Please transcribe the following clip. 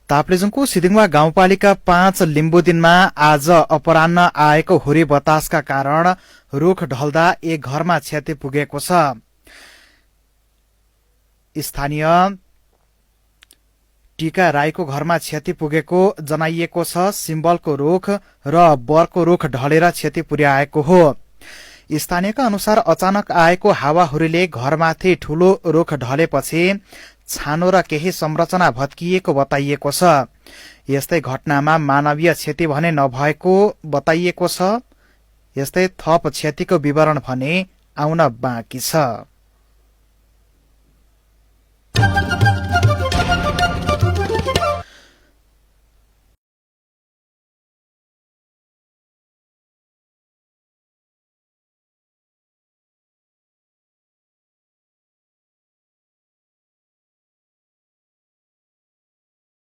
ताप्लेजुङको सिदिङवा गाउँपालिका 5 लिम्बुदिनमा आज अपराह्न आएको हुरी बतासका कारण रुख ढल्दा एक घरमा क्षति पुगेको छ। स्थानीय टीका राईको घरमा क्षति पुगेको जनाइएको छ। सिम्बलको रुख र बरको रुख ढलेर क्षति पुर्याएको हो। स्थानीयका अनुसार अचानक आएको हावाहुरीले घरमाथि ठूलो रुख ढलेपछि छानो र केही संरचना भत्किएको बताइएको छ। यस्तै घटनामा मानवीय क्षति भने नभएको बताइएको छ। यस्तै थप क्षतिको विवरण भने आउन बाँकी छ।